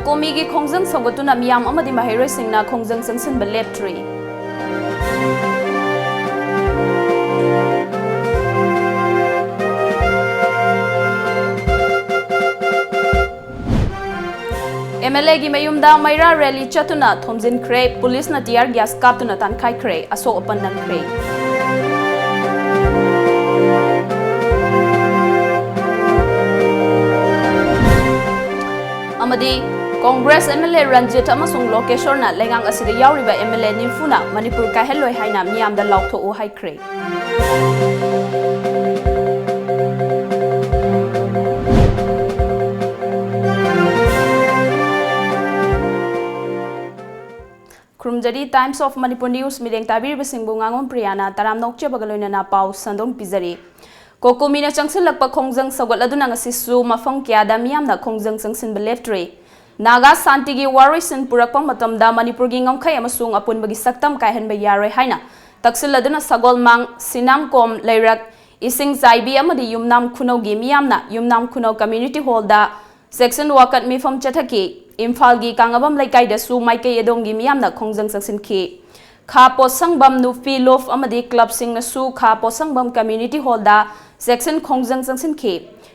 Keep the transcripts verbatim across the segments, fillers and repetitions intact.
ꯀꯣꯃꯤꯒꯤ ꯈꯣꯡꯖꯪ ꯁꯧꯒꯠꯇꯨꯅ ꯃꯤꯌꯥꯝ ꯑꯃꯗꯤ ꯃꯍꯩꯔꯣꯏꯁꯤꯡꯅ ꯈꯣꯡꯖꯪ ꯆꯪꯁꯤꯟꯕ ꯂꯦꯞꯇ꯭ꯔꯤ꯫ ꯑꯦꯝ ꯑꯦꯜ ꯑꯦꯒꯤ ꯃꯌꯨꯝꯗ ꯃꯩꯔꯥ ꯔꯦꯂꯤ ꯆꯠꯇꯨꯅ ꯊꯣꯝꯖꯤꯟꯈ꯭ꯔꯦ, ꯄꯨꯂꯤꯁꯅ tear gas ꯀꯥꯞꯇꯨꯅ ꯇꯥꯟꯈꯥꯏꯈ꯭ꯔꯦ, ꯑꯁꯣꯛ ꯑꯄꯟ ꯅꯪꯈ꯭ꯔꯦ꯫ ꯑꯃꯗꯤ ꯀꯣꯡꯒ꯭ꯔꯦꯁ ꯑꯦꯝ ꯑꯦꯜ ꯑꯦ ꯔꯟꯖꯤꯠ ꯑꯃꯁꯨꯡ ꯂꯣꯀꯦꯁꯣꯔꯅ ꯂꯩꯉꯥꯛ ꯑꯁꯤꯗ ꯌꯥꯎꯔꯤꯕ ꯑꯦꯝ ꯑꯦꯜ ꯑꯦ ꯅꯤꯐꯨꯅ ꯃꯅꯤꯄꯨꯔ ꯀꯥꯏꯍꯜꯂꯣꯏ ꯍꯥꯏꯅ ꯃꯤꯌꯥꯝꯗ ꯂꯥꯎꯊꯣꯛꯎ ꯍꯥꯏꯈ꯭ꯔꯦ꯫ ꯈꯨꯔꯨꯝꯖꯔꯤ, Times of Manipur News ꯃꯤꯠꯌꯦꯡ ꯇꯥꯕꯤꯔꯤꯕꯁꯤꯡꯕꯨ ꯉꯥꯉꯣꯝ ꯄ꯭ꯔꯤꯌꯥꯅ ꯇꯔꯥꯝꯅ ꯑꯣꯛꯆꯕꯒ ꯂꯣꯏꯅꯅ ꯄꯥꯎ ꯁꯟꯗꯣꯝ ꯄꯤꯖꯔꯤ꯫ ꯀꯣꯀꯣꯃꯤꯅ ꯆꯪꯁꯤꯜꯂꯛꯄ ꯈꯣꯡꯖꯪ ꯁꯧꯒꯠꯂꯗꯨꯅ ꯉꯁꯤꯁꯨ ꯃꯐꯝ ꯀꯌꯥꯗ ꯃꯤꯌꯥꯝꯅ ꯈꯣꯡꯖꯪ ꯆꯪꯁꯤꯟꯕ ꯂꯦꯞꯇ꯭ꯔꯤ꯫ ꯅꯥꯒꯥ ꯁꯥꯟꯇꯤꯒꯤ ꯋꯥꯔꯣꯏꯁꯤꯟ ꯄꯨꯔꯛꯄ ꯃꯇꯝꯗ ꯃꯅꯤꯄꯨꯔꯒꯤ ꯉꯝꯈꯩ ꯑꯃꯁꯨꯡ ꯑꯄꯨꯟꯕꯒꯤ ꯁꯛꯇꯝ ꯀꯥꯏꯍꯟꯕ ꯌꯥꯔꯣꯏ ꯍꯥꯏꯅ ꯇꯛꯁꯤꯜꯂꯗꯨꯅ ꯁꯒꯣꯜꯃꯥꯡ, ꯁꯤꯅꯥꯝꯀꯣꯝ, ꯂꯩꯔꯛ, ꯏꯁꯤꯡ ꯆꯥꯏꯕꯤ ꯑꯃꯗꯤ ꯌꯨꯝꯅꯥꯝ ꯈꯨꯅꯧꯒꯤ ꯃꯤꯌꯥꯝꯅ ꯌꯨꯝꯅꯥꯝ ꯈꯨꯅꯧ community hall ꯗ section ꯋꯥꯀꯠ ꯃꯤꯐꯝ ꯆꯠꯊꯈꯤ꯫ ꯏꯝꯐꯥꯜꯒꯤ ꯀꯥꯡꯉꯕꯝ ꯂꯩꯀꯥꯏꯗꯁꯨ ꯃꯥꯏꯀꯩ ꯑꯗꯣꯝꯒꯤ ꯃꯤꯌꯥꯝꯅ ꯈꯣꯡꯖꯪ ꯆꯪꯁꯤꯟꯈꯤ꯫ ꯈꯥ ꯄꯣꯠꯁꯪꯕꯝ ꯅꯨꯄꯤ ꯂꯣꯐ ꯑꯃꯗꯤ club ꯁꯤꯡꯅꯁꯨ ꯈꯥ ꯄꯣꯠꯁꯪꯕꯝ community hall ꯗ section ꯈꯣꯡꯖꯪ ꯆꯪꯁꯤꯟꯈꯤ꯫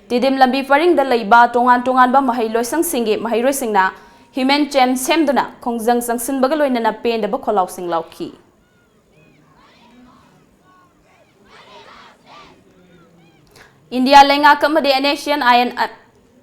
ꯇꯤꯗꯤꯝ ꯂꯝꯕꯤ ꯄꯔꯤꯡꯗ ꯂꯩꯕ ꯇꯣꯉꯥꯟ ꯇꯣꯉꯥꯟꯕ ꯃꯍꯩ ꯂꯣꯏꯁꯪꯁꯤꯡꯒꯤ ꯃꯍꯩꯔꯣꯏꯁꯤꯡꯅ human chain ꯁꯦꯝꯗꯨꯅ ꯈꯣꯡꯖꯪ ꯆꯪꯁꯤꯟꯕꯒ ꯂꯣꯏꯅꯅ ꯄꯦꯟꯗꯕ ꯈꯣꯜꯂꯥꯎꯁꯤꯡ ꯂꯥꯎꯈꯤ꯫ ꯏꯟꯗꯤꯌꯥ ꯂꯩꯉꯥꯛ ꯑꯃꯗꯤ NSCN IM,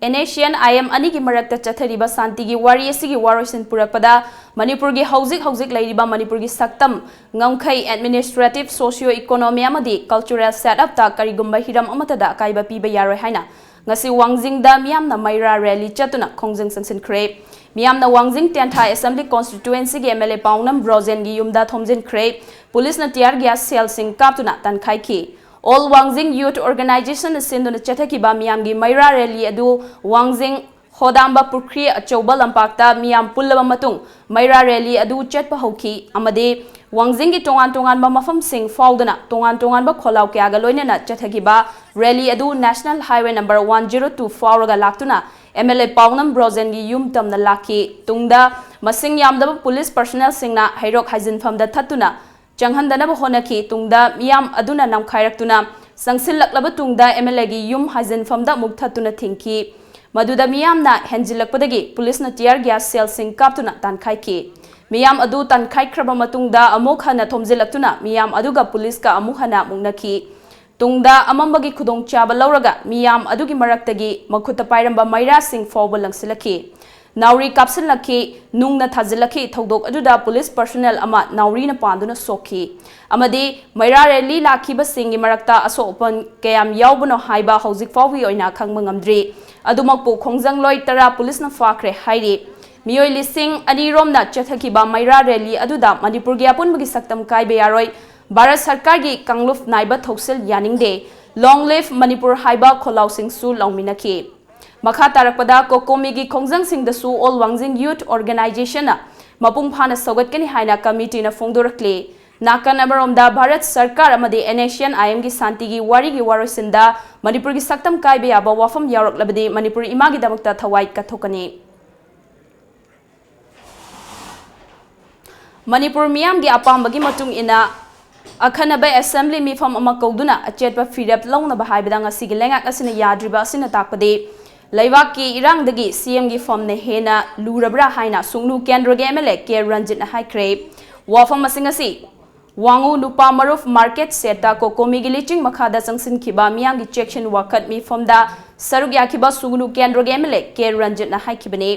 NSCN IM ꯑꯅꯤꯒꯤ ꯃꯔꯛꯇ ꯆꯠꯊꯔꯤꯕ ꯁꯥꯟꯇꯤꯒꯤ ꯋꯥꯔꯤ ꯑꯁꯤꯒꯤ ꯋꯥꯔꯣꯏꯁꯤꯟ ꯄꯨꯔꯛꯄꯗ ꯃꯅꯤꯄꯨꯔꯒꯤ ꯍꯧꯖꯤꯛ ꯍꯧꯖꯤꯛ ꯂꯩꯔꯤꯕ ꯃꯅꯤꯄꯨꯔꯒꯤ ꯁꯛꯇꯝ, ꯉꯝꯈꯩ, administrative, socio economy ꯑꯃꯗꯤ cultural set up ꯇ ꯀꯔꯤꯒꯨꯝꯕ ꯍꯤꯔꯝ ꯑꯃꯠꯇꯗ ꯑꯀꯥꯏꯕ ꯄꯤꯕ ꯌꯥꯔꯣꯏ ꯍꯥꯏꯅ ꯉꯁꯤ ꯋꯥꯡꯖꯤꯡꯗ ꯃꯤꯌꯥꯝꯅ ꯃꯩꯔꯥ rally ꯆꯠꯇꯨꯅ ꯈꯣꯡꯖꯪ ꯆꯪꯁꯤꯟꯈ꯭ꯔꯦ꯫ ꯃꯤꯌꯥꯝꯅ ꯋꯥꯡꯖꯤꯡ ꯇꯦꯟꯊꯥ Assembly Constituency ꯒꯤ MLA ꯄꯥꯎꯅꯝ ꯕ꯭ꯔꯣꯖꯦꯟꯒꯤ ꯌꯨꯝꯗ ꯊꯣꯝꯖꯤꯟꯈ꯭ꯔꯦ꯫ ꯄꯨꯂꯤꯁꯅ tear gas shell ꯁꯤꯡ ꯀꯥꯞꯇꯨꯅ ꯇꯥꯟꯈꯥꯏꯈꯤ꯫ All Wangjing Youth Organization ꯅ ꯁꯤꯟꯗꯨꯅ ꯆꯠꯊꯈꯤꯕ ꯃꯤꯌꯥꯝꯒꯤ ꯃꯩꯔꯥ rally ꯑꯗꯨ ꯋꯥꯡꯖꯤꯡ ꯍꯣꯗꯥꯝꯕ ꯄꯨꯈ꯭ꯔꯤ ꯑꯆꯧꯕ ꯂꯝꯄꯥꯛꯇ ꯃꯤꯌꯥꯝ ꯄꯨꯜꯂꯕ ꯃꯇꯨꯡ ꯃꯩꯔꯥ rally ꯑꯗꯨ ꯆꯠꯄ ꯍꯧꯈꯤ ꯑꯃꯗꯤ ꯋꯥꯡꯖꯤꯡꯒꯤ ꯇꯣꯉꯥꯟ ꯇꯣꯉꯥꯟꯕ ꯃꯐꯝꯁꯤꯡ ꯐꯥꯎꯗꯨꯅ ꯇꯣꯉꯥꯟ ꯇꯣꯉꯥꯟꯕ ꯈꯣꯜꯂꯥꯎ ꯀꯌꯥꯒ ꯂꯣꯏꯅꯅ ꯆꯠꯊꯈꯤꯕ rally ꯑꯗꯨ National Highway number one zero two ꯐꯥꯎꯔꯒ ꯂꯥꯛꯇꯨꯅ ꯑꯦꯝ ꯑꯦꯜ ꯑꯦ ꯄꯥꯎꯅꯝ ꯕ꯭ꯔꯣꯖꯦꯟꯒꯤ ꯌꯨꯝ ꯇꯝꯅ ꯂꯥꯛꯈꯤ꯫ ꯇꯨꯡꯗ ꯃꯁꯤꯡ ꯌꯥꯝꯗꯕ ꯄꯨꯂꯤꯁ ꯄꯔꯁꯅꯦꯜꯁꯤꯡꯅ ꯍꯩꯔꯣꯛ ꯍꯥꯏꯖꯤꯟꯐꯝꯗ ꯊꯠꯇꯨꯅ ꯆꯪꯍꯟꯗꯅꯕ ꯍꯣꯠꯅꯈꯤ꯫ ꯇꯨꯡꯗ ꯃꯤꯌꯥꯝ ꯑꯗꯨꯅ ꯅꯝꯈꯥꯏꯔꯛꯇꯨꯅ ꯆꯪꯁꯤꯜꯂꯛꯂꯕ ꯇꯨꯡꯗ ꯑꯦꯝ ꯑꯦꯜ ꯑꯦꯒꯤ ꯌꯨꯝ ꯍꯥꯏꯖꯤꯟꯐꯝꯗ ꯑꯃꯨꯛ ꯊꯠꯇꯨꯅ ꯊꯤꯡꯈꯤ꯫ ꯃꯗꯨꯗ ꯃꯤꯌꯥꯝꯅ ꯍꯦꯟꯖꯤꯜꯂꯛꯄꯗꯒꯤ ꯄꯨꯂꯤꯁꯅ ꯇꯤꯌꯥꯔ ꯒ꯭ꯌꯥꯁ ꯁꯦꯜꯁꯤꯡ ꯀꯥꯞꯇꯨꯅ ꯇꯥꯟꯈꯥꯏꯈꯤ꯫ ꯃꯤꯌꯥꯝ ꯑꯗꯨ ꯇꯥꯟꯈꯥꯏꯈ꯭ꯔꯕ ꯃꯇꯨꯡꯗ ꯑꯃꯨꯛ ꯍꯟꯅ ꯊꯣꯝꯖꯤꯜꯂꯛꯇꯨꯅ ꯃꯤꯌꯥꯝ ꯑꯗꯨꯒ ꯄꯨꯂꯤꯁꯀ ꯑꯃꯨꯛ ꯍꯟꯅ ꯃꯨꯛꯅꯈꯤ꯫ ꯇꯨꯡꯗ ꯑꯃꯝꯕꯒꯤ ꯈꯨꯗꯣꯡꯆꯥꯕ ꯂꯧꯔꯒ ꯃꯤꯌꯥꯝ ꯑꯗꯨꯒꯤ ꯃꯔꯛꯇꯒꯤ ꯃꯈꯨꯠꯇ ꯄꯥꯏꯔꯝꯕ ꯃꯩꯔꯥꯁꯤꯡ ꯐꯥꯎꯕ ꯂꯪꯁꯤꯜꯂꯛꯈꯤ꯫ ꯅꯥꯎꯔꯤ ꯀꯥꯞꯁꯤꯜꯂꯛꯈꯤ, ꯅꯨꯡꯅ ꯊꯥꯖꯤꯜꯂꯛꯈꯤ꯫ ꯊꯧꯗꯣꯛ ꯑꯗꯨꯗ ꯄꯨꯂꯤꯁ ꯄꯔꯁꯣꯅꯦꯜ ꯑꯃ ꯅꯥꯎꯔꯤꯅ ꯄꯥꯟꯗꯨꯅ ꯁꯣꯛꯈꯤ꯫ ꯑꯃꯗꯤ ꯃꯩꯔꯥ ꯔꯦꯂꯤ ꯂꯥꯛꯈꯤꯕꯁꯤꯡꯒꯤ ꯃꯔꯛꯇ ꯑꯁꯣꯛ ꯑꯄꯟ ꯀꯌꯥꯝ ꯌꯥꯎꯕꯅꯣ ꯍꯥꯏꯕ ꯍꯧꯖꯤꯛ ꯐꯥꯎꯒꯤ ꯑꯣꯏꯅ ꯈꯪꯕ ꯉꯝꯗ꯭ꯔꯤ꯫ ꯑꯗꯨꯃꯛꯄꯨ ꯈꯣꯡꯖꯪꯂꯣꯏ ꯇꯔꯥ ꯄꯨꯂꯤꯁꯅ ꯐꯥꯈ꯭ꯔꯦ ꯍꯥꯏꯔꯤ꯫ ꯃꯤꯑꯣꯏ ꯂꯤꯁꯤꯡ ꯑꯅꯤ ꯔꯣꯝꯅ ꯆꯠꯊꯈꯤꯕ ꯃꯩꯔꯥ ꯔꯦꯂꯤ ꯑꯗꯨꯗ ꯃꯅꯤꯄꯨꯔꯒꯤ ꯑꯄꯨꯟꯕꯒꯤ ꯁꯛꯇꯝ ꯀꯥꯏꯕ ꯌꯥꯔꯣꯏ, ꯚꯥꯔꯠ ꯁꯔꯀꯥꯔꯒꯤ ꯀꯥꯡꯂꯨꯞ ꯅꯥꯏꯕ ꯊꯧꯁꯤꯜ ꯌꯥꯅꯤꯡꯗꯦ, ꯂꯣꯡ ꯂꯤꯚ ꯃꯅꯤꯄꯨꯔ ꯍꯥꯏꯕ ꯈꯣꯜꯂꯥꯎꯁꯤꯡꯁꯨ ꯂꯥꯎꯃꯤꯟꯅꯈꯤ꯫ ꯃꯈꯥ ꯇꯥꯔꯛꯄꯗ ꯀꯣꯀꯣꯃꯤꯒꯤ ꯈꯣꯡꯖꯪꯁꯤꯡꯗꯁꯨ ꯑꯣꯜ ꯋꯥꯡꯖꯤꯡ ꯌꯨꯊ ꯑꯣꯔꯒꯅꯥꯏꯖꯦꯁꯟꯅ ꯃꯄꯨꯡ ꯐꯥꯅ ꯁꯧꯒꯠꯀꯅꯤ ꯍꯥꯏꯅ ꯀꯃꯤꯇꯤꯅ ꯐꯣꯡꯗꯣꯔꯛꯂꯤ꯫ ꯅꯥꯀꯟ ꯑꯃꯔꯣꯝꯗ ꯚꯥꯔꯠ ꯁꯔꯀꯥꯔ ꯑꯃꯗꯤ ꯑꯦꯟ ꯑꯦꯁ ꯁꯤ ꯑꯦꯟ ꯑꯥꯏ ꯑꯦꯝꯒꯤ ꯁꯥꯟꯇꯤꯒꯤ ꯋꯥꯔꯤꯒꯤ ꯋꯥꯔꯣꯏꯁꯤꯟꯗ ꯃꯅꯤꯄꯨꯔꯒꯤ ꯁꯛꯇꯝ ꯀꯥꯏꯕ ꯌꯥꯕ ꯋꯥꯐꯝ ꯌꯥꯎꯔꯛꯂꯕꯗꯤ ꯃꯅꯤꯄꯨꯔ ꯏꯃꯥꯒꯤꯗꯃꯛꯇ ꯊꯋꯥꯏ ꯀꯠꯊꯣꯛꯀꯅꯤ꯫ ꯃꯅꯤꯄꯨꯔ ꯃꯤꯌꯥꯝꯒꯤ ꯑꯄꯥꯝꯕꯒꯤ ꯃꯇꯨꯡ ꯏꯟꯅ ꯑꯈꯟꯅꯕ ꯑꯦꯁꯦꯝꯕ꯭ꯂꯤ ꯃꯤꯐꯝ ꯑꯃ ꯀꯧꯗꯨꯅ ꯑꯆꯦꯠꯄ ꯐꯤꯔꯦꯞ ꯂꯧꯅꯕ ꯍꯥꯏꯕꯗ ꯉꯁꯤꯒꯤ ꯂꯩꯉꯥꯛ ꯑꯁꯤꯅ ꯌꯥꯗ꯭ꯔꯤꯕ ꯑꯁꯤꯅ ꯇꯥꯛꯄꯗꯤ ꯂꯩꯕꯥꯛꯀꯤ ꯏꯔꯥꯡꯗꯒꯤ ꯁꯤ ꯑꯦꯝꯒꯤ ꯐꯝꯅ ꯍꯦꯟꯅ ꯂꯨꯔꯕ꯭ꯔꯥ ꯍꯥꯏꯅ ꯁꯨꯡꯅꯨ ꯀꯦꯟꯗ꯭ꯔꯒꯤ ꯑꯦꯝ ꯑꯦꯜ ꯑꯦ ꯀꯦ ꯔꯟꯖꯤꯠꯅ ꯍꯥꯏꯈ꯭ꯔꯦ꯫ ꯋꯥꯐꯝ ꯑꯁꯤꯡ ꯑꯁꯤ ꯋꯥꯉꯨ ꯅꯨꯄꯥ ꯃꯔꯨꯞ ꯃꯥꯔꯀꯦꯠ ꯁꯦꯠꯇ ꯀꯣꯀꯣꯃꯤꯒꯤ ꯂꯤꯆꯤꯡ ꯃꯈꯥꯗ ꯆꯪꯁꯤꯟꯈꯤꯕ ꯃꯤꯌꯥꯝꯒꯤ ꯆꯦꯛꯁꯤꯟ ꯋꯥꯀꯠ ꯃꯤꯐꯝꯗ ꯁꯔꯨꯛ ꯌꯥꯈꯤꯕ ꯁꯨꯡꯅꯨ ꯀꯦꯟꯗ꯭ꯔꯒꯤ ꯑꯦꯝ ꯑꯦꯜ ꯑꯦ ꯀꯦ ꯔꯟꯖꯤꯠꯅ ꯍꯥꯏꯈꯤꯕꯅꯤ꯫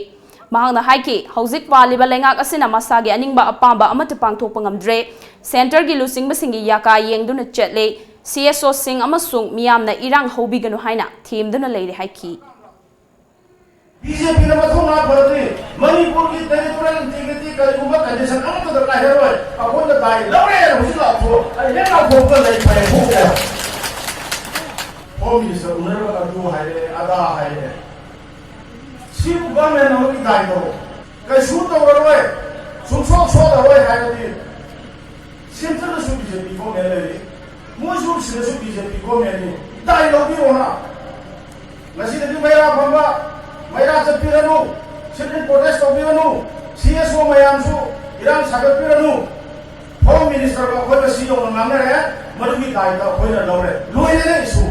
ꯃꯍꯥꯛꯅ ꯍꯥꯏꯈꯤ, ꯍꯧꯖꯤꯛ ꯄꯥꯜꯂꯤꯕ ꯂꯩꯉꯥꯛ ꯑꯁꯤꯅ ꯃꯁꯥꯒꯤ ꯑꯅꯤꯡꯕ ꯑꯄꯥꯝꯕ ꯑꯃꯠꯇ ꯄꯥꯡꯊꯣꯛꯄ ꯉꯝꯗ꯭ꯔꯦ꯫ ꯁꯦꯟꯇꯔꯒꯤ ꯂꯨꯆꯤꯡꯕꯁꯤꯡꯒꯤ ꯌꯥꯀꯥ ꯌꯦꯡꯗꯨꯅ ꯆꯠꯂꯦ꯫ ꯁꯤ ꯑꯦꯁ ꯑꯣꯁꯤꯡ ꯑꯃꯁꯨꯡ ꯃꯤꯌꯥꯝꯅ ꯏꯔꯥꯡ ꯍꯧꯕꯤꯒꯅꯨ ꯍꯥꯏꯅ ꯊꯦꯝꯗꯨꯅ ꯂꯩꯔꯦ ꯍꯥꯏꯈꯤ꯫ ꯕꯤ ꯖꯦ ꯄꯤꯅ ꯃꯊꯧꯅꯥ ꯐꯔꯗꯤ ꯃꯅꯤꯄꯨꯔꯒꯤ ꯇꯦꯔꯤꯇꯣꯔꯤꯌꯦꯜ ꯏꯟꯇꯤꯒ꯭ꯔꯤꯇꯤ ꯀꯔꯤꯒꯨꯝꯕ ꯀꯟꯗꯤꯁꯟ ꯑꯃꯠꯇꯗ ꯀꯥꯏꯍꯜꯂꯣꯏ꯫ ꯑꯩꯈꯣꯏꯅ ꯗꯥꯏ ꯂꯧꯔꯦꯅ ꯍꯧꯖꯤꯛ ꯂꯥꯎꯊꯣꯛ, ꯑꯩ ꯍꯦꯛ ꯂꯥꯎꯊꯣꯛꯄꯒ ꯂꯩ ꯐꯔꯦ ꯊꯣꯛꯑꯦ꯫ ꯍꯣꯝ ꯃꯤꯅꯤꯁꯇꯔ ꯎꯅꯔꯒ ꯑꯗꯨ ꯍꯥꯏꯔꯦ, ꯑꯗꯥ ꯍꯥꯏꯔꯦ꯫ ꯁꯤꯕꯨ ꯒꯚꯔꯟꯃꯦꯟ ꯑꯃꯒꯤ ꯗꯥꯏ ꯇꯧꯔꯣ꯫ ꯀꯩꯁꯨ ꯇꯧꯔꯔꯣꯏ, ꯁꯨꯡꯁꯣꯛ ꯁꯣꯛꯂꯔꯣꯏ ꯍꯥꯏꯔꯗꯤ ꯁꯦꯟꯇꯔꯗꯁꯨ ꯕꯤ ꯖꯦ ꯄꯤ ꯒꯣꯔꯃꯦꯟ ꯂꯩꯔꯤ, ꯃꯣꯏꯁꯨ ꯁꯤꯗꯁꯨ ꯕꯤ ꯖꯦ ꯄꯤ ꯒꯣꯔꯃꯦꯟꯅꯤ꯫ ꯗꯥꯏ ꯂꯧꯕꯤꯔꯣꯅ꯫ ꯉꯁꯤꯗꯒꯤ ꯃꯩꯔꯥ ꯐꯝꯕ ꯃꯩꯔꯥ ꯆꯠꯄꯤꯔꯅꯨ, ꯁꯤꯠ ꯏꯟ ꯄ꯭ꯔꯣꯇꯦꯁ ꯇꯧꯕꯤꯔꯅꯨ, ꯁꯤ ꯑꯦꯁ ꯑꯣ ꯃꯌꯥꯝꯁꯨ ꯏꯔꯥꯡ ꯁꯥꯒꯠꯄꯤꯔꯅꯨ꯫ ꯍꯣꯝ ꯃꯤꯅꯤꯁꯇꯔꯒ ꯑꯩꯈꯣꯏꯒ ꯁꯤ ꯌꯧꯅ ꯉꯥꯡꯅꯔꯦ, ꯃꯗꯨꯒꯤ ꯗꯥꯏꯇ ꯑꯩꯈꯣꯏꯅ ꯂꯧꯔꯦ꯫ ꯂꯣꯏꯔꯦꯅꯦ ꯏꯁꯨ꯫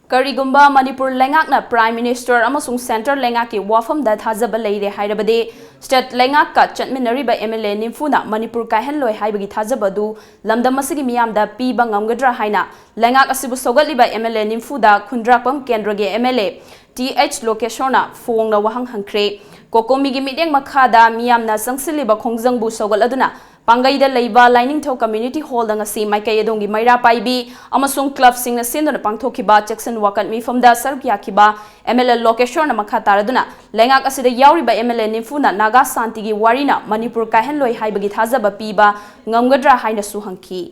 ꯀꯔꯤꯒꯨꯝꯕ ꯃꯅꯤꯄꯨꯔ ꯂꯩꯉꯥꯛꯅ ꯄ꯭ꯔꯥꯏꯝ ꯃꯤꯅꯤꯁꯇꯔ ꯑꯃꯁꯨꯡ ꯁꯦꯟꯇꯔ ꯂꯩꯉꯥꯛꯀꯤ ꯋꯥꯐꯝꯗ ꯊꯥꯖꯕ ꯂꯩꯔꯦ ꯍꯥꯏꯔꯕꯗꯤ, ꯁ꯭ꯇꯦꯠ ꯂꯩꯉꯥꯛꯀ ꯆꯠꯃꯤꯟꯅꯔꯤꯕ ꯑꯦꯝ ꯑꯦꯜ ꯑꯦ ꯅꯤꯝꯐꯨꯅ ꯃꯅꯤꯄꯨꯔ ꯀꯥꯏꯍꯟꯂꯣꯏ ꯍꯥꯏꯕꯒꯤ ꯊꯥꯖꯕ ꯑꯗꯨ ꯂꯝꯗꯝ ꯑꯁꯤꯒꯤ ꯃꯤꯌꯥꯝꯗ ꯄꯤꯕ ꯉꯝꯒꯗ꯭ꯔꯥ ꯍꯥꯏꯅ ꯂꯩꯉꯥꯛ ꯑꯁꯤꯕꯨ ꯁꯧꯒꯠꯂꯤꯕ ꯑꯦꯝ ꯑꯦꯜ ꯑꯦ ꯅꯤꯝꯐꯨꯗ ꯈꯨꯟꯗ꯭ꯔꯥꯛꯄꯝ ꯀꯦꯟꯗ꯭ꯔꯒꯤ M L A T H ꯂꯣꯀꯦꯁꯣꯔꯅ ꯐꯣꯡꯅ ꯋꯥꯍꯪ ꯍꯪꯈ꯭ꯔꯦ꯫ ꯀꯣꯀꯣꯃꯤꯒꯤ ꯃꯤꯠꯌꯦꯡ ꯃꯈꯥꯗ ꯃꯤꯌꯥꯝꯅ ꯆꯪꯁꯤꯜꯂꯤꯕ ꯈꯣꯡꯖꯪꯕꯨ ꯁꯧꯒꯠꯂꯗꯨꯅ ꯄꯥꯡꯒꯩꯗ ꯂꯩꯕ ꯂꯥꯏꯅꯤꯡꯊꯧ ꯀꯝꯃ꯭ꯌꯨꯅꯤꯇꯤ ꯍꯣꯜꯗ ꯉꯁꯤ ꯃꯥꯏꯀꯩ ꯑꯗꯣꯝꯒꯤ ꯃꯩꯔꯥ ꯄꯥꯏꯕꯤ ꯑꯃꯁꯨꯡ ꯀ꯭ꯂꯕꯁꯤꯡꯅ ꯁꯤꯟꯗꯨꯅ ꯄꯥꯡꯊꯣꯛꯈꯤꯕ ꯆꯦꯛꯁꯤꯟ ꯋꯥꯀꯠ ꯃꯤꯐꯝꯗ ꯁꯔꯨꯛ ꯌꯥꯈꯤꯕ ꯑꯦꯝ ꯑꯦꯜ ꯑꯦ ꯂꯣꯀꯦꯁꯣꯔꯅ ꯃꯈꯥ ꯇꯥꯔꯗꯨꯅ ꯂꯩꯉꯥꯛ ꯑꯁꯤꯗ ꯌꯥꯎꯔꯤꯕ ꯑꯦꯝ ꯑꯦꯜ ꯑꯦ ꯅꯤꯝꯐꯨꯅ ꯅꯥꯒꯥ ꯁꯥꯟꯇꯤꯒꯤ ꯋꯥꯔꯤꯅ ꯃꯅꯤꯄꯨꯔ ꯀꯥꯏꯍꯟꯂꯣꯏ ꯍꯥꯏꯕꯒꯤ ꯊꯥꯖꯕ ꯄꯤꯕ ꯉꯝꯒꯗ꯭ꯔꯥ ꯍꯥꯏꯅꯁꯨ ꯍꯪꯈꯤ꯫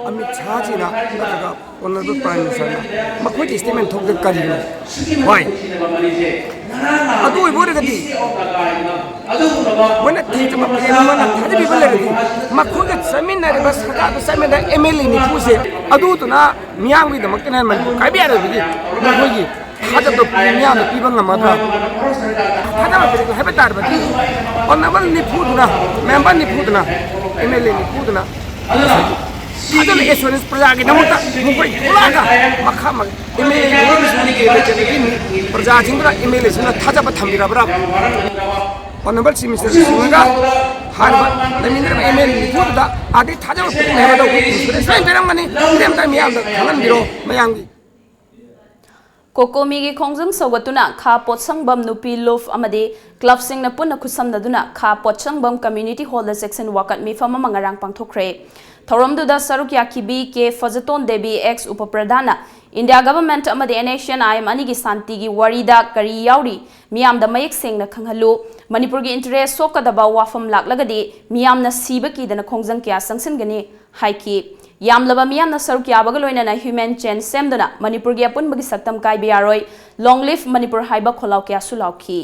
ꯑꯃꯤꯠ ꯁꯥꯍꯖꯤꯅ ꯅꯠꯇ꯭ꯔꯒ ꯑꯣꯅꯔꯦꯕꯜ ꯄ꯭ꯔꯥꯏꯝ ꯃꯤꯅꯤꯁꯇꯔꯅ ꯃꯈꯣꯏꯒꯤ ꯁ꯭ꯇꯦꯠꯃꯦꯟ ꯊꯣꯛꯇ ꯀꯔꯤꯅꯣ? ꯋꯥꯏ? ꯑꯗꯨ ꯑꯣꯏꯕ ꯑꯣꯏꯔꯒꯗꯤ ꯃꯣꯏꯅ ꯊꯤꯡꯖꯤꯟꯕ ꯄ꯭ꯂꯦꯟ ꯑꯃꯅ ꯊꯥꯖꯕꯤꯕ ꯂꯩꯔꯗꯤ ꯃꯈꯣꯏꯒ ꯆꯠꯃꯤꯟꯅꯔꯤꯕ ꯁꯔꯀꯥꯔꯗ ꯆꯠꯃꯤꯟꯅꯔꯤꯕ ꯑꯦꯝ ꯑꯦꯜ ꯑꯦ ꯅꯤꯐꯨꯁꯦ ꯑꯗꯨꯗꯨꯅ ꯃꯤꯌꯥꯝꯒꯤꯗꯃꯛꯇꯅꯦ ꯃꯅꯤꯄꯨꯔ ꯀꯥꯏꯕ ꯌꯥꯔꯣꯏꯕꯒꯤ ꯃꯈꯣꯏꯒꯤ ꯊꯥꯖꯕꯗꯣ ꯃꯤꯌꯥꯝꯗ ꯄꯤꯕ ꯉꯝꯃꯗ꯭ꯔꯥ? ꯊꯥꯖꯕ ꯄꯤꯔꯛꯂꯣ ꯍꯥꯏꯕ ꯇꯥꯔꯕꯗꯤ ꯑꯣꯅꯔꯦꯕꯜ ꯅꯤꯐꯨꯗꯨꯅ, ꯃꯦꯝꯕꯔ ꯅꯤꯐꯨꯗꯨꯅ, ꯑꯦꯝ ꯑꯦꯜ ꯑꯦ ꯅꯤꯐꯨꯗꯨꯅ ꯉꯁꯥꯏꯒꯤ ꯊꯥꯖꯕ ꯑꯦꯁꯨꯔꯦꯟꯁ ꯄ꯭ꯔꯖꯥꯒꯤꯗꯃꯛꯇ ꯃꯈꯣꯏ ꯊꯣꯛꯂꯛꯑꯒ ꯃꯈꯥ ꯃ-, ꯑꯦꯝ ꯑꯦꯜ ꯑꯦ ꯂꯩꯔꯤꯕꯁꯤꯡꯒꯤ ꯂꯩꯖꯕꯒꯤ ꯄ꯭ꯔꯖꯥꯁꯤꯡꯗꯨꯅ ꯑꯦꯝ ꯑꯦꯜ ꯑꯦꯁꯤꯡꯅ ꯊꯥꯖꯕ ꯊꯝꯕꯤꯔꯕ꯭ꯔꯥ? ꯑꯣꯅꯔꯦꯕꯜ ꯆꯤꯐ ꯃꯤꯅꯤꯁꯇꯔ ꯁꯤꯡꯉꯒ ꯍꯥꯏꯔꯤꯕ ꯂꯩꯃꯤꯟꯅꯔꯤꯕ ꯑꯦꯝ ꯑꯦꯜ ꯅꯤꯐꯨꯗꯨꯗ ꯑꯥꯗꯩ ꯊꯥꯖꯕ ꯄꯤꯔꯛꯅꯤ ꯍꯥꯏꯕꯗꯣ ꯑꯦꯁꯨꯔꯦꯟꯁ ꯂꯣꯏꯅ ꯄꯤꯔꯝꯒꯅꯤ꯫ ꯃꯤꯌꯥꯝꯗ ꯃꯤꯌꯥꯝꯗ ꯈꯪꯍꯟꯕꯤꯔꯣ ꯃꯌꯥꯝꯒꯤ꯫ ꯀꯣꯀꯣꯃꯤꯒꯤ ꯈꯣꯡꯖꯪ ꯁꯧꯒꯠꯇꯨꯅ ꯈꯥ ꯄꯣꯠꯁꯪꯕꯝ ꯅꯨꯄꯤ ꯂꯨꯞ ꯑꯃꯗꯤ ꯀ꯭ꯂꯕꯁꯤꯡꯅ ꯄꯨꯟꯅ ꯈꯨꯠꯁꯝꯅꯗꯨꯅ ꯈꯥ ꯄꯣꯠꯁꯪꯕꯝ ꯀꯝꯃ꯭ꯌꯨꯅꯤꯇꯤ ꯍꯣꯜꯗ ꯆꯦꯛꯁꯤꯟ ꯋꯥꯀꯠ ꯃꯤꯐꯝ ꯑꯃ ꯉꯔꯥꯡ ꯄꯥꯡꯊꯣꯛꯈ꯭ꯔꯦ꯫ ꯊꯧꯔꯝꯗꯨꯗ ꯁꯔꯨꯛ ꯌꯥꯈꯤꯕꯤ ꯀꯦ ꯐꯖꯇꯣꯟ ꯗꯦꯕꯤ, ꯑꯦꯛꯁ ꯎꯄ ꯄ꯭ꯔꯙꯥꯟꯅ ꯏꯟꯗꯤꯌꯥ ꯒꯚꯔꯟꯃꯦꯟꯠ ꯑꯃꯗꯤ ꯑꯦꯟ ꯑꯦꯁ ꯁꯤ ꯑꯦꯟ ꯑꯥꯏ ꯑꯦꯝ ꯑꯅꯤꯒꯤ ꯁꯥꯟꯇꯤꯒꯤ ꯋꯥꯔꯤꯗ ꯀꯔꯤ ꯌꯥꯎꯔꯤ? ꯃꯤꯌꯥꯝꯗ ꯃꯌꯦꯛ ꯁꯦꯡꯅ ꯈꯪꯍꯜꯂꯨ꯫ ꯃꯅꯤꯄꯨꯔꯒꯤ ꯏꯟꯇꯔꯦꯁ ꯁꯣꯛꯀꯗꯕ ꯋꯥꯐꯝ ꯂꯥꯛꯂꯒꯗꯤ ꯃꯤꯌꯥꯝꯅ ꯁꯤꯕ ꯀꯤꯗꯅ ꯈꯣꯡꯖꯪ ꯀꯌꯥ ꯆꯪꯁꯤꯟꯒꯅꯤ ꯍꯥꯏꯈꯤ꯫ ꯌꯥꯝꯂꯕ ꯃꯤꯌꯥꯝꯅ ꯁꯔꯨꯛ ꯌꯥꯕꯒ ꯂꯣꯏꯅꯅ ꯍ꯭ꯌꯨꯃꯦꯟ ꯆꯦꯟ ꯁꯦꯝꯗꯨꯅ ꯃꯅꯤꯄꯨꯔꯒꯤ ꯑꯄꯨꯟꯕꯒꯤ ꯁꯛꯇꯝ ꯀꯥꯏꯕ ꯌꯥꯔꯣꯏ꯫ Long live ꯃꯅꯤꯄꯨꯔ ꯍꯥꯏꯕ ꯈꯣꯜꯂꯥꯎ ꯀꯌꯥꯁꯨ ꯂꯥꯎꯈꯤ꯫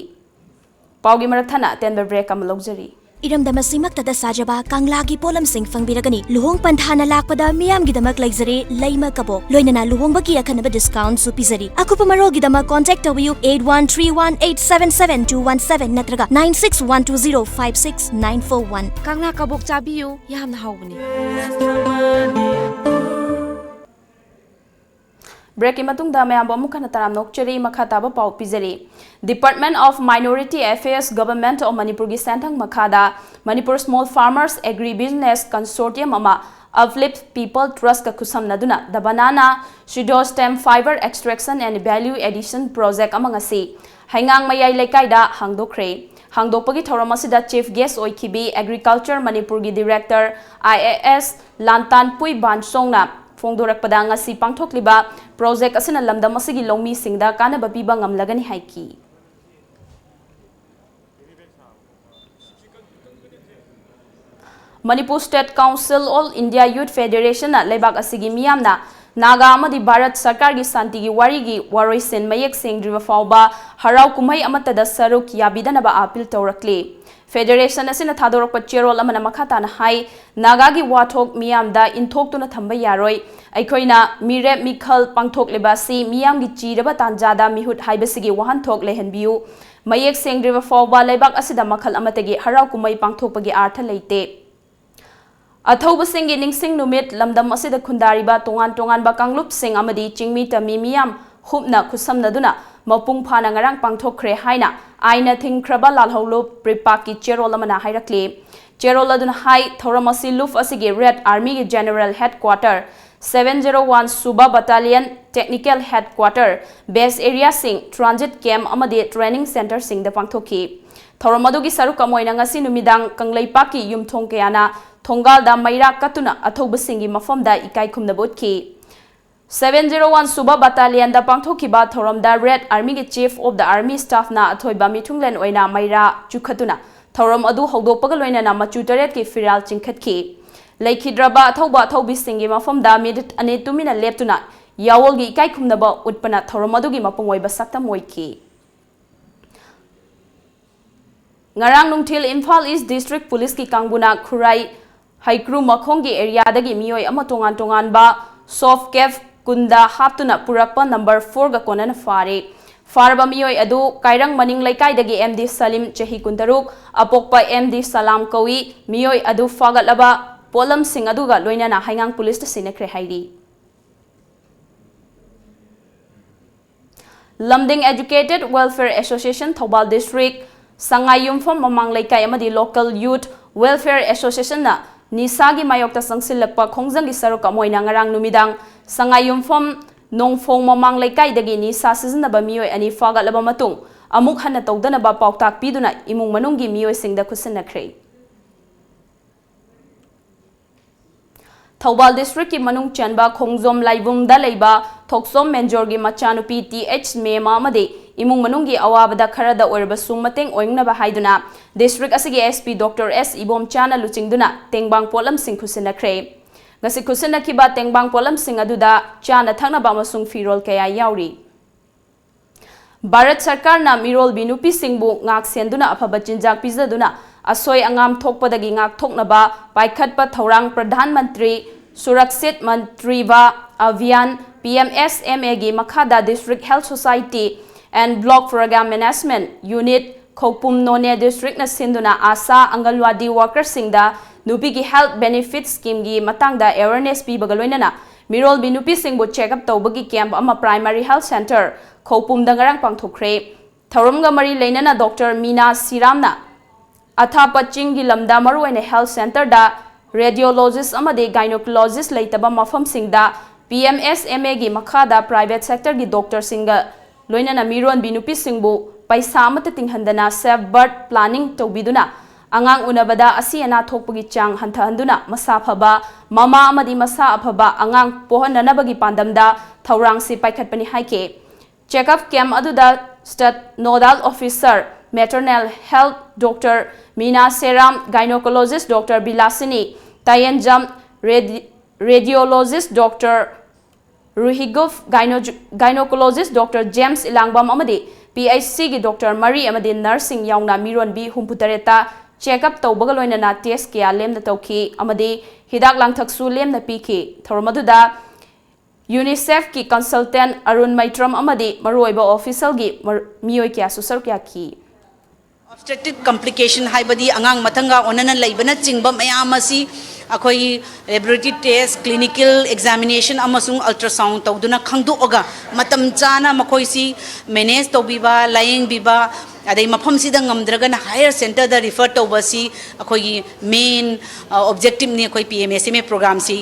ꯄꯥꯎꯒꯤ ꯃꯔꯛ ꯊꯠꯅ ꯑꯇꯦꯟꯕ ꯕ꯭ꯔꯦꯛ ꯑꯃ ꯂꯧꯖꯔꯤ꯫ ꯏꯔꯝꯗꯝ ꯑꯁꯤꯃꯛꯇꯗ ꯁꯥꯖꯕ ꯀꯪꯂꯥꯒꯤ ꯄꯣꯠꯂꯝꯁꯤꯡ ꯐꯪꯕꯤꯔꯒꯅꯤ꯫ ꯂꯨꯍꯣꯡ ꯄꯟꯊꯥꯅ ꯂꯥꯛꯄꯗ ꯃꯤꯌꯥꯝꯒꯤꯗꯃꯛ ꯂꯩꯖꯔꯦ ꯂꯩꯃ ꯀꯕꯣꯛ, ꯂꯣꯏꯅꯅ ꯂꯨꯍꯣꯡꯕꯒꯤ ꯑꯈꯟꯅꯕ discountꯁꯨ ꯄꯤꯖꯔꯤ꯫ ꯑꯀꯨꯞꯄ ꯃꯔꯣꯜꯒꯤꯗꯃꯛ contact ꯇꯧꯕꯤꯌꯨ eight one three one eight seven seven two one seven ꯅꯠꯇ꯭ꯔꯒ nine six one two zero five six nine four one꯫ ꯀꯪꯂꯥ ꯀꯕꯣꯛ ꯆꯥꯕꯤꯌꯨ, ꯌꯥꯝꯅ ꯍꯥꯎꯕꯅꯤ꯫ Breakꯀꯤ ꯃꯇꯨꯡꯗ ꯃꯌꯥꯝꯕꯨ ꯑꯃꯨꯛ ꯍꯟꯅ ꯇꯔꯥꯝꯅ ꯑꯣꯛꯆꯔꯤ꯫ ꯃꯈꯥ ꯇꯥꯕ ꯄꯥꯎ ꯄꯤꯖꯔꯤ꯫ Department of Minority Affairs, Government of ꯃꯅꯤꯄꯨꯔꯒꯤ ꯁꯦꯟꯊꯪ ꯃꯈꯥꯗ Manipur Small Farmers Agribusiness Consortium ꯑꯃ Uplift People Trustꯀ ꯈꯨꯠꯁꯝꯅꯗꯨꯅ The Banana Pseudostem Fiber Extraction and Value Addition Project ꯑꯃ ꯉꯁꯤ ꯍꯩꯉꯥꯡ ꯃꯌꯥꯏ ꯂꯩꯀꯥꯏꯗ ꯍꯥꯡꯗꯣꯛꯈ꯭ꯔꯦ꯫ ꯍꯥꯡꯗꯣꯛꯄꯒꯤ ꯊꯧꯔꯝ ꯑꯁꯤꯗ Chief Guest ꯑꯣꯏꯈꯤꯕꯤ Agriculture ꯃꯅꯤꯄꯨꯔꯒꯤ Director I A S ꯂꯥꯟꯇꯥꯟꯄꯨꯏ ꯕꯥꯟꯁꯣꯡꯅ ꯐꯣꯡꯗꯣꯔꯛꯄꯗ, ꯉꯁꯤ ꯄꯥꯡꯊꯣꯛꯂꯤꯕ project ꯑꯁꯤꯅ ꯂꯝꯗꯝ ꯑꯁꯤꯒꯤ ꯂꯧꯃꯤꯁꯤꯡꯗ ꯀꯥꯟꯅꯕ ꯄꯤꯕ ꯉꯝꯂꯒꯅꯤ ꯍꯥꯏꯈꯤ꯫ Manipur State Council, All India Youth Federationꯅ ꯂꯩꯕꯥꯛ ꯑꯁꯤꯒꯤ ꯃꯤꯌꯥꯝꯅ ꯅꯥꯒꯥ ꯑꯃꯗꯤ ꯚꯥꯔꯠ ꯁꯔꯀꯥꯔꯒꯤ ꯁꯥꯟꯇꯤꯒꯤ ꯋꯥꯔꯤꯒꯤ ꯋꯥꯔꯣꯏꯁꯤꯟ ꯃꯌꯦꯛ ꯁꯦꯡꯗ꯭ꯔꯤꯕ ꯐꯥꯎꯕ ꯍꯔꯥꯎ ꯀꯨꯝꯍꯩ ꯑꯃꯠꯇꯗ ꯁꯔꯨꯛ ꯌꯥꯕꯤꯗꯅꯕ appeal ꯇꯧꯔꯛꯂꯤ꯫ Federation ꯑꯁꯤꯅ ꯊꯥꯗꯣꯔꯛꯄ ꯆꯦꯔꯣꯜ ꯑꯃꯅ ꯃꯈꯥ ꯇꯥꯅ ꯍꯥꯏ, ꯅꯥꯒꯥꯒꯤ ꯋꯥꯊꯣꯛ ꯃꯤꯌꯥꯝꯗ ꯏꯟꯊꯣꯛꯇꯨꯅ ꯊꯝꯕ ꯌꯥꯔꯣꯏ꯫ ꯑꯩꯈꯣꯏꯅ ꯃꯤꯔꯦꯞ ꯃꯤꯈꯜ ꯄꯥꯡꯊꯣꯛꯂꯤꯕ ꯑꯁꯤ ꯃꯤꯌꯥꯝꯒꯤ ꯆꯤꯔꯕ ꯇꯥꯟꯖꯥꯗ ꯃꯤꯍꯨꯠ ꯍꯥꯏꯕꯁꯤꯒꯤ ꯋꯥꯍꯟꯊꯣꯛ ꯂꯩꯍꯟꯕꯤꯌꯨ꯫ ꯃꯌꯦꯛ ꯁꯦꯡꯗ꯭ꯔꯤꯕ ꯐꯥꯎꯕ ꯂꯩꯕꯥꯛ ꯑꯁꯤꯗ ꯃꯈꯜ ꯑꯃꯠꯇꯒꯤ ꯍꯔꯥꯎ ꯀꯨꯝꯍꯩ ꯄꯥꯡꯊꯣꯛꯄꯒꯤ ꯑꯥꯔꯊ ꯂꯩꯇꯦ꯫ ꯑꯊꯧꯕꯁꯤꯡꯒꯤ ꯅꯤꯡꯁꯤꯡ ꯅꯨꯃꯤꯠ, ꯂꯝꯗꯝ ꯑꯁꯤꯗ ꯈꯨꯟꯗꯥꯔꯤꯕ ꯇꯣꯉꯥꯟ ꯇꯣꯉꯥꯟꯕ ꯀꯥꯡꯂꯨꯞꯁꯤꯡ ꯑꯃꯗꯤ ꯆꯤꯡꯃꯤ ꯇꯝꯃꯤ ꯃꯤꯌꯥꯝ ꯍꯨꯞꯅ ꯈꯨꯠꯁꯝꯅꯗꯨꯅ ꯃꯄꯨꯡ ꯐꯥꯅ ꯉꯔꯥꯡ ꯄꯥꯡꯊꯣꯛꯈ꯭ꯔꯦ ꯍꯥꯏꯅ ꯑꯥꯏꯟꯅ ꯊꯤꯡꯈ꯭ꯔꯕ ꯂꯥꯜꯍꯧꯂꯨꯞ ꯄ꯭ꯔꯤꯄꯥꯛꯀꯤ ꯆꯦꯔꯣꯜ ꯑꯃꯅ ꯍꯥꯏꯔꯛꯂꯤ꯫ ꯆꯦꯔꯣꯜ ꯑꯗꯨꯅ ꯍꯥꯏ, ꯊꯧꯔꯝ ꯑꯁꯤ ꯂꯨꯞ ꯑꯁꯤꯒꯤ Red Armyꯒꯤ General Headquarter, seven zero one ꯁꯨꯕ Battalion Technical Headquarter, base areaꯁꯤꯡ, transit camp ꯑꯃꯗꯤ training centreꯁꯤꯡꯗ ꯄꯥꯡꯊꯣꯛꯈꯤ꯫ ꯊꯧꯔꯝ ꯑꯗꯨꯒꯤ ꯁꯔꯨꯛ ꯑꯃ ꯑꯣꯏꯅ ꯉꯁꯤ ꯅꯨꯃꯤꯗꯥꯡ ꯀꯪꯂꯩꯄꯥꯛꯀꯤ ꯌꯨꯝꯊꯣꯡ ꯀꯌꯥꯅ ꯊꯣꯡꯒꯥꯜꯗ ꯃꯩꯔꯥ ꯀꯠꯇꯨꯅ ꯑꯊꯧꯕꯁꯤꯡꯒꯤ ꯃꯐꯝꯗ ꯏꯀꯥꯏ ꯈꯨꯝꯅꯕ ꯎꯠꯈꯤ꯫ Seven zero one ꯁꯨꯕ Battalionꯗ ꯄꯥꯡꯊꯣꯛꯈꯤꯕ ꯊꯧꯔꯝꯗ Red Armyꯒꯤ Chief of the Army Staffꯅ ꯑꯊꯣꯏꯕ ꯃꯤꯊꯨꯡꯂꯦꯟ ꯑꯣꯏꯅ ꯃꯩꯔꯥ ꯆꯨꯈꯠꯇꯨꯅ ꯊꯧꯔꯝ ꯑꯗꯨ ꯍꯧꯗꯣꯛꯄꯒ ꯂꯣꯏꯅꯅ ꯃꯆꯨ ꯇꯔꯦꯠꯀꯤ ꯐꯤꯔꯥꯜ ꯆꯤꯡꯈꯠꯈꯤ꯫ ꯂꯩꯈꯤꯗ꯭ꯔꯕ ꯑꯊꯧꯕ ꯑꯊꯧꯕꯤꯁꯤꯡꯒꯤ ꯃꯐꯝꯗ ꯃꯤꯅꯤꯠ ꯑꯅꯤ ꯇꯨꯃꯤꯟꯅ ꯂꯦꯞꯇꯨꯅ ꯌꯥꯑꯣꯜꯒꯤ ꯏꯀꯥꯏ ꯈꯨꯝꯅꯕ ꯎꯠꯄꯅ ꯊꯧꯔꯝ ꯑꯗꯨꯒꯤ ꯃꯄꯨꯡ ꯑꯣꯏꯕ ꯁꯛꯇꯝ ꯑꯣꯏꯈꯤ꯫ ꯉꯔꯥꯡ ꯅꯨꯡꯊꯤꯜ ꯏꯝꯐꯥꯜ ꯏꯁ ꯗꯤꯁꯇ꯭ꯔꯤꯛ ꯄꯨꯂꯤꯁꯀꯤ ꯀꯥꯡꯕꯨꯅ ꯈꯨꯔꯥꯏ ꯍꯩꯀ꯭ꯔꯨ ꯃꯈꯣꯡꯒꯤ ꯑꯦꯔꯤꯌꯥꯗꯒꯤ ꯃꯤꯑꯣꯏ ꯑꯃ ꯇꯣꯉꯥꯟ ꯇꯣꯉꯥꯟꯕ ꯁꯣꯐ ꯀꯦꯞ ꯀꯨꯟꯗ ꯍꯥꯞꯇꯨꯅ ꯄꯨꯔꯛꯄ ꯅꯝꯕꯔ ꯐꯣꯔꯒ ꯀꯣꯟꯅꯅ ꯐꯥꯔꯦ꯫ ꯐꯥꯔꯕ ꯃꯤꯑꯣꯏ ꯑꯗꯨ ꯀꯥꯏꯔꯪ ꯃꯅꯤꯡ ꯂꯩꯀꯥꯏꯗꯒꯤ ꯑꯦꯝ ꯗꯤ ꯁꯂꯤꯝ, ꯆꯍꯤ ꯀꯨꯟꯇꯔꯨꯛ, ꯑꯄꯣꯛꯄ ꯑꯦꯝ ꯗꯤ ꯁꯂꯥꯝ ꯀꯧꯏ꯫ ꯃꯤꯑꯣꯏ ꯑꯗꯨ ꯐꯥꯒꯠꯂꯕ ꯄꯣꯠꯂꯝꯁꯤꯡ ꯑꯗꯨꯒ ꯂꯣꯏꯅꯅ ꯍꯩꯉꯥꯡ ꯄꯨꯂꯤꯁꯇ ꯁꯤꯟꯅꯈ꯭ꯔꯦ ꯍꯥꯏꯔꯤ꯫ ꯂꯝꯗꯤꯡ Educated Welfare Association Thoubal district ꯁꯉꯥꯏꯌꯨꯝꯐꯝ ꯃꯃꯥꯡ ꯂꯩꯀꯥꯏ ꯑꯃꯗꯤ Local Youth Welfare Associationꯅ ꯅꯤꯁꯥꯒꯤ ꯃꯥꯌꯣꯛꯇ ꯆꯪꯁꯤꯜꯂꯛꯄ ꯈꯣꯡꯖꯪꯒꯤ ꯁꯔꯨꯛ ꯑꯃ ꯑꯣꯏꯅ ꯉꯔꯥꯡ ꯅꯨꯃꯤꯗꯥꯡ ꯁꯉꯥꯏꯌꯨꯝꯐꯝ ꯅꯣꯡꯐꯣꯡ ꯃꯃꯥꯡ ꯂꯩꯀꯥꯏꯗꯒꯤ ꯅꯤꯁꯥ ꯁꯤꯖꯤꯟꯅꯕ ꯃꯤꯑꯣꯏ ꯑꯅꯤ ꯐꯥꯒꯠꯂꯕ ꯃꯇꯨꯡ ꯑꯃꯨꯛ ꯍꯟꯅ ꯇꯧꯗꯅꯕ ꯄꯥꯎꯇꯥꯛ ꯄꯤꯗꯨꯅ ꯏꯃꯨꯡ ꯃꯅꯨꯡꯒꯤ ꯃꯤꯑꯣꯏꯁꯤꯡꯗ ꯈꯨꯠꯁꯤꯟꯅꯈ꯭ꯔꯦ꯫ ꯊꯧꯕꯥꯜ ꯗꯤꯁꯇ꯭ꯔꯤꯛꯀꯤ ꯃꯅꯨꯡ ꯆꯟꯕ ꯈꯣꯡꯖꯣꯝ ꯂꯥꯏꯕꯨꯡꯗ ꯂꯩꯕ ꯊꯣꯛꯆꯣꯝ ꯃꯦꯟꯖꯣꯔꯒꯤ ꯃꯆꯥꯅꯨꯄꯤ ꯇꯤ ꯑꯩꯆ ꯃꯦꯃ ꯑꯃꯗꯤ ꯏꯃꯨꯡ ꯃꯅꯨꯡꯒꯤ ꯑꯋꯥꯕꯗ ꯈꯔꯗ ꯑꯣꯏꯔꯕꯁꯨ ꯃꯇꯦꯡ ꯑꯣꯏꯅꯕ ꯍꯥꯏꯗꯨꯅ ꯗꯤꯁꯇ꯭ꯔꯤꯛ ꯑꯁꯤꯒꯤ ꯑꯦꯁ ꯄꯤ ꯗꯣꯛꯇꯔ ꯑꯦꯁ ꯏꯕꯣꯝꯆꯥꯅ ꯂꯨꯆꯤꯡꯗꯨꯅ ꯇꯦꯡꯕꯥꯡ ꯄꯣꯠꯂꯝꯁꯤꯡ ꯈꯨꯠꯁꯤꯟꯅꯈ꯭ꯔꯦ꯫ ꯉꯁꯤ ꯈꯨꯠꯁꯤꯟꯅꯈꯤꯕ ꯇꯦꯡꯕꯥꯡ ꯄꯣꯠꯂꯝꯁꯤꯡ ꯑꯗꯨꯗ ꯆꯥꯅ ꯊꯛꯅꯕ ꯑꯃꯁꯨꯡ ꯐꯤꯔꯣꯜ ꯀꯌꯥ ꯌꯥꯎꯔꯤ꯫ ꯚꯥꯔꯠ ꯁꯔꯀꯥꯔꯅ ꯃꯤꯔꯣꯜꯕꯤ ꯅꯨꯄꯤꯁꯤꯡꯕꯨ ꯉꯥꯛ ꯁꯦꯟꯗꯨꯅ ꯑꯐꯕ ꯆꯤꯟꯖꯥꯛ ꯄꯤꯖꯗꯨꯅ ꯑꯁꯣꯏ ꯑꯉꯥꯝ ꯊꯣꯛꯄꯗꯒꯤ ꯉꯥꯛꯊꯣꯛꯅꯕ ꯄꯥꯏꯈꯠꯄ ꯊꯧꯔꯥꯡ ꯄ꯭ꯔꯙꯥꯟ ꯃꯟꯇ꯭ꯔꯤ ꯁꯨꯔꯛꯁꯤꯠ ꯃꯟꯇ꯭ꯔꯤꯚꯥ ꯑꯚꯤꯌꯥꯟ, P M S M Aꯒꯤ ꯃꯈꯥꯗ District Health Society and Block Program Management Unit, ꯈꯧꯄꯨꯝ ꯅꯣꯅꯦ ꯗꯤꯁꯇ꯭ꯔꯤꯛꯅ ꯁꯤꯟꯗꯨꯅ ꯑꯥꯁꯥ ꯑꯪꯒꯟꯋꯥꯗꯤ ꯋꯥꯔꯀꯔꯁꯤꯡꯗ ꯅꯨꯄꯤꯒꯤ health benefit schemeꯒꯤ ꯃꯇꯥꯡꯗ awareness ꯄꯤꯕꯒ ꯂꯣꯏꯅꯅ ꯃꯤꯔꯣꯜꯕꯤ ꯅꯨꯄꯤꯁꯤꯡꯕꯨ check up ꯇꯧꯕꯒꯤ camp ꯑꯃ Primary Health Centre ꯈꯧꯄꯨꯝꯗ ꯉꯔꯥꯡ ꯄꯥꯡꯊꯣꯛꯈ꯭ꯔꯦ꯫ ꯊꯧꯔꯝꯒ ꯃꯔꯤ ꯂꯩꯅꯅ ꯗꯣꯛꯇꯔ ꯃꯤꯅꯥ ꯁꯤꯔꯥꯝꯅ ꯑꯊꯥꯞꯄ ꯆꯤꯡꯒꯤ ꯂꯝꯗ ꯃꯔꯨꯑꯣꯏꯅ health centreꯗ radiologist ꯑꯃꯗꯤ gynecologist ꯂꯩꯇꯕ ꯃꯐꯝꯁꯤꯡꯗ P M S M Aꯒꯤ ꯃꯈꯥꯗ private sectorꯒꯤ doctorꯁꯤꯡꯒ ꯂꯣꯏꯅꯅ ꯃꯤꯔꯣꯟꯕꯤ ꯅꯨꯄꯤꯁꯤꯡꯕꯨ ꯄꯩꯁꯥ ꯑꯃꯠꯇ ꯇꯤꯡꯍꯟꯗꯅ safe birth planning ꯇꯧꯕꯤꯗꯨꯅ ꯑꯉꯥꯡ ꯎꯅꯕꯗ ꯑꯁꯤ ꯑꯅꯥ ꯊꯣꯛꯄꯒꯤ ꯆꯥꯡ ꯍꯟꯊꯍꯟꯗꯨꯅ ꯃꯁꯥ ꯐꯕ ꯃꯃꯥ ꯑꯃꯗꯤ ꯃꯁꯥ ꯑꯐꯕ ꯑꯉꯥꯡ ꯄꯣꯛꯍꯟꯅꯅꯕꯒꯤ ꯄꯥꯟꯗꯝꯗ ꯊꯧꯔꯥꯡꯁꯤ ꯄꯥꯏꯈꯠꯄꯅꯤ ꯍꯥꯏꯈꯤ꯫ Check up camp ꯑꯗꯨꯗ State Nodal Officer, Maternal Health Doctor Meena Seram, Gynecologist Doctor Bilashini Tayenjam, Radi-, Radiologist Doctor ꯔꯨꯍꯤꯒꯨꯐ, Gyno-, Gynecologist Doctor James Ilangbam ꯑꯃꯗꯤ ꯄꯤ ꯑꯩꯆ ꯁꯤꯒꯤ ꯗꯣꯛꯇꯔ ꯃꯔꯤ ꯑꯃꯗꯤ ꯅꯔꯁꯁꯤꯡ ꯌꯥꯎꯅ ꯃꯤꯔꯣꯟꯕꯤ ꯍꯨꯝꯐꯨꯇꯔꯦꯠꯇ check up ꯇꯧꯕꯒ ꯂꯣꯏꯅꯅ test ꯀꯌꯥ ꯂꯦꯝꯅ ꯇꯧꯈꯤ ꯑꯃꯗꯤ ꯍꯤꯗꯥꯛ ꯂꯥꯡꯊꯛꯁꯨ ꯂꯦꯝꯅ ꯄꯤꯈꯤ꯫ ꯊꯧꯔꯝ ꯑꯗꯨꯗ UNICEFꯀꯤ consultant ꯑꯔꯨꯟ ꯃꯩꯇ꯭ꯔꯝ ꯑꯃꯗꯤ ꯃꯔꯨꯑꯣꯏꯕ officialꯒꯤ ꯃꯔ-, ꯃꯤꯑꯣꯏ ꯀꯌꯥꯁꯨ ꯁꯔꯨꯛ ꯌꯥꯈꯤ꯫ Obstetric complication ꯍꯥꯏꯕꯗꯤ ꯑꯉꯥꯡ ꯃꯊꯪꯒ ꯑꯣꯟꯅꯅ ꯂꯩꯕꯅꯆꯤꯡꯕ ꯃꯌꯥꯝ ꯑꯁꯤ ꯑꯩꯈꯣꯏꯒꯤ laboratory test, clinical examination ꯑꯃꯁꯨꯡ ultrasound ꯇꯧꯗꯨꯅ ꯈꯪꯗꯣꯛꯑꯒ ꯃꯇꯝ ꯆꯥꯅ ꯃꯈꯣꯏꯁꯤ manage ꯇꯧꯕꯤꯕ, ꯂꯥꯌꯦꯡꯕꯤꯕ, ꯑꯗꯩ ꯃꯐꯝꯁꯤꯗ ꯉꯝꯗ꯭ꯔꯒꯅ higher centreꯗ refer ꯇꯧꯕ ꯑꯁꯤ ꯑꯩꯈꯣꯏꯒꯤ main, ꯑ, objectiveꯅꯤ ꯑꯩꯈꯣꯏ P M S M A programꯁꯤ꯫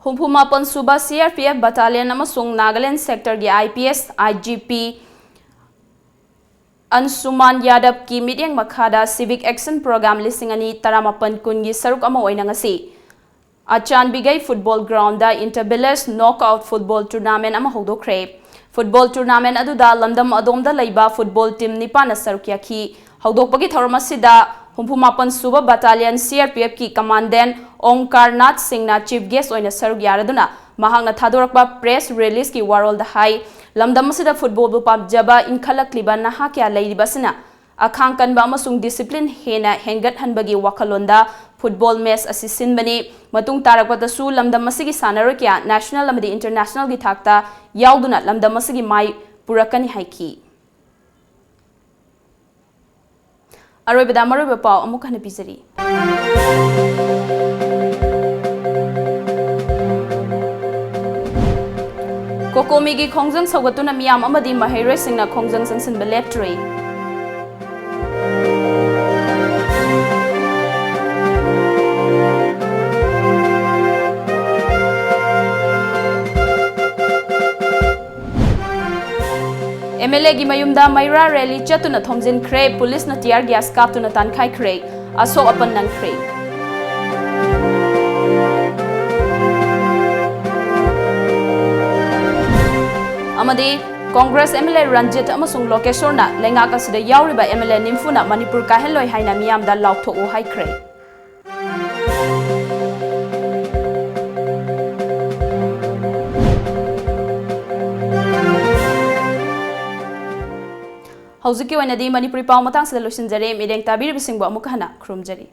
ꯍꯨꯝꯐꯨ ꯃꯥꯄꯟ ꯁꯨꯕ C R P F battalion ꯑꯃꯁꯨꯡ Nagaland sectorꯒꯤ I P S I G P ꯑꯟꯁꯨꯃꯥꯟ ꯌꯥꯗꯕꯀꯤ ꯃꯤꯠꯌꯦꯡ ꯃꯈꯥꯗ Civic Action Programme ꯂꯤꯁꯤꯡ ꯑꯅꯤ ꯇꯔꯥꯃꯥꯄꯟ ꯀꯨꯟꯒꯤ ꯁꯔꯨꯛ ꯑꯃ ꯑꯣꯏꯅ ꯉꯁꯤ ꯑꯆꯥꯟꯕꯤꯒꯩ football groundꯗ inter village knockout football tournament ꯑꯃ ꯍꯧꯗꯣꯛꯈ꯭ꯔꯦ꯫ Football tournament ꯑꯗꯨꯗ ꯂꯝꯗꯝ ꯑꯗꯣꯝꯗ ꯂꯩꯕ football team ꯅꯤꯄꯥꯟꯅ ꯁꯔꯨꯛ ꯌꯥꯈꯤ꯫ ꯍꯧꯗꯣꯛꯄꯒꯤ ꯊꯧꯔꯝ ꯑꯁꯤꯗ ꯍꯨꯝꯐꯨ ꯃꯥꯄꯟ ꯁꯨꯕ battalion C R P Fꯀꯤ commandant ꯑꯣꯡꯀꯥꯔ Nath ꯁꯤꯡꯅ chief guest ꯑꯣꯏꯅ ꯁꯔꯨꯛ ꯌꯥꯔꯗꯨꯅ ꯃꯍꯥꯛꯅ ꯊꯥꯗꯣꯔꯛꯄ press releaseꯀꯤ ꯋꯥꯔꯣꯜꯗ ꯍꯥꯏ, ꯂꯝꯗꯝ ꯑꯁꯤꯗ footballꯕꯨ ꯄꯥꯝꯖꯕ ꯏꯟꯈꯠꯂꯛꯂꯤꯕ ꯅꯍꯥ ꯀꯌꯥ ꯂꯩꯔꯤꯕ ꯑꯁꯤꯅ ꯑꯈꯥꯡ ꯀꯟꯕ ꯑꯃꯁꯨꯡ discipline ꯍꯦꯟꯅ ꯍꯦꯟꯒꯠꯍꯟꯕꯒꯤ ꯋꯥꯈꯜꯂꯣꯟꯗ football match ꯑꯁꯤ ꯁꯤꯟꯕꯅꯤ꯫ ꯃꯇꯨꯡ ꯇꯥꯔꯛꯄꯗꯁꯨ ꯂꯝꯗꯝ ꯑꯁꯤꯒꯤ ꯁꯥꯟꯅꯔꯣꯏ ꯀꯌꯥ national ꯑꯃꯗꯤ internationalꯒꯤ ꯊꯥꯛꯇ ꯌꯥꯎꯗꯨꯅ ꯂꯝꯗꯝ ꯑꯁꯤꯒꯤ ꯃꯥꯏ ꯄꯨꯔꯛꯀꯅꯤ ꯍꯥꯏꯈꯤ꯫ ꯑꯔꯣꯏꯕꯗ ꯃꯔꯨꯑꯣꯏꯕ ꯄꯥꯎ ꯑꯃꯨꯛ ꯍꯟꯅ ꯄꯤꯖꯔꯤ꯫ ꯀꯣꯀꯣꯃꯤꯒꯤ ꯈꯣꯡꯖꯪ ꯁꯧꯒꯠꯇꯨꯅ ꯃꯤꯌꯥꯝ ꯑꯃꯗꯤ ꯃꯍꯩꯔꯣꯏꯁꯤꯡꯅ ꯈꯣꯡꯖꯪ ꯆꯪꯁꯤꯟꯕ ꯂꯦꯞꯇ꯭ꯔꯤ꯫ M L Aꯒꯤ ꯃꯌꯨꯝꯗ ꯃꯩꯔꯥ rally ꯆꯠꯇꯨꯅ ꯊꯣꯝꯖꯤꯟꯈ꯭ꯔꯦ, ꯄꯨꯂꯤꯁꯅ tear gas ꯀꯥꯞꯇꯨꯅ ꯇꯥꯟꯈꯥꯏꯈ꯭ꯔꯦ, ꯑꯁꯣꯛ ꯑꯄꯟ ꯅꯪꯈ꯭ꯔꯦ꯫ ꯑꯃꯗꯤ Congress M L A Ranjit ꯑꯃꯁꯨꯡ ꯂꯣꯀꯦꯁꯣꯔꯅ ꯂꯩꯉꯥꯛ ꯑꯁꯤꯗ ꯌꯥꯎꯔꯤꯕ M L A ꯅꯤꯝꯐꯨꯅ ꯃꯅꯤꯄꯨꯔ ꯀꯥꯏꯍꯜꯂꯣꯏ ꯍꯥꯏꯅ ꯃꯤꯌꯥꯝꯗ ꯂꯥꯎꯊꯣꯛꯎ ꯍꯥꯏꯈ꯭ꯔꯦ꯫ ꯍꯧꯖꯤꯛꯀꯤ ꯑꯣꯏꯅꯗꯤ ꯃꯅꯤꯄꯨꯔꯤ ꯄꯥꯎ ꯃꯇꯥꯡꯁꯤꯗ ꯂꯣꯏꯁꯤꯟꯖꯔꯦ꯫ ꯃꯤꯠꯌꯦꯡ ꯇꯥꯕꯤꯔꯤꯕꯁꯤꯡꯕꯨ ꯑꯃꯨꯛꯀ ꯍꯟꯅ ꯈꯨꯔꯨꯝꯖꯔꯤ꯫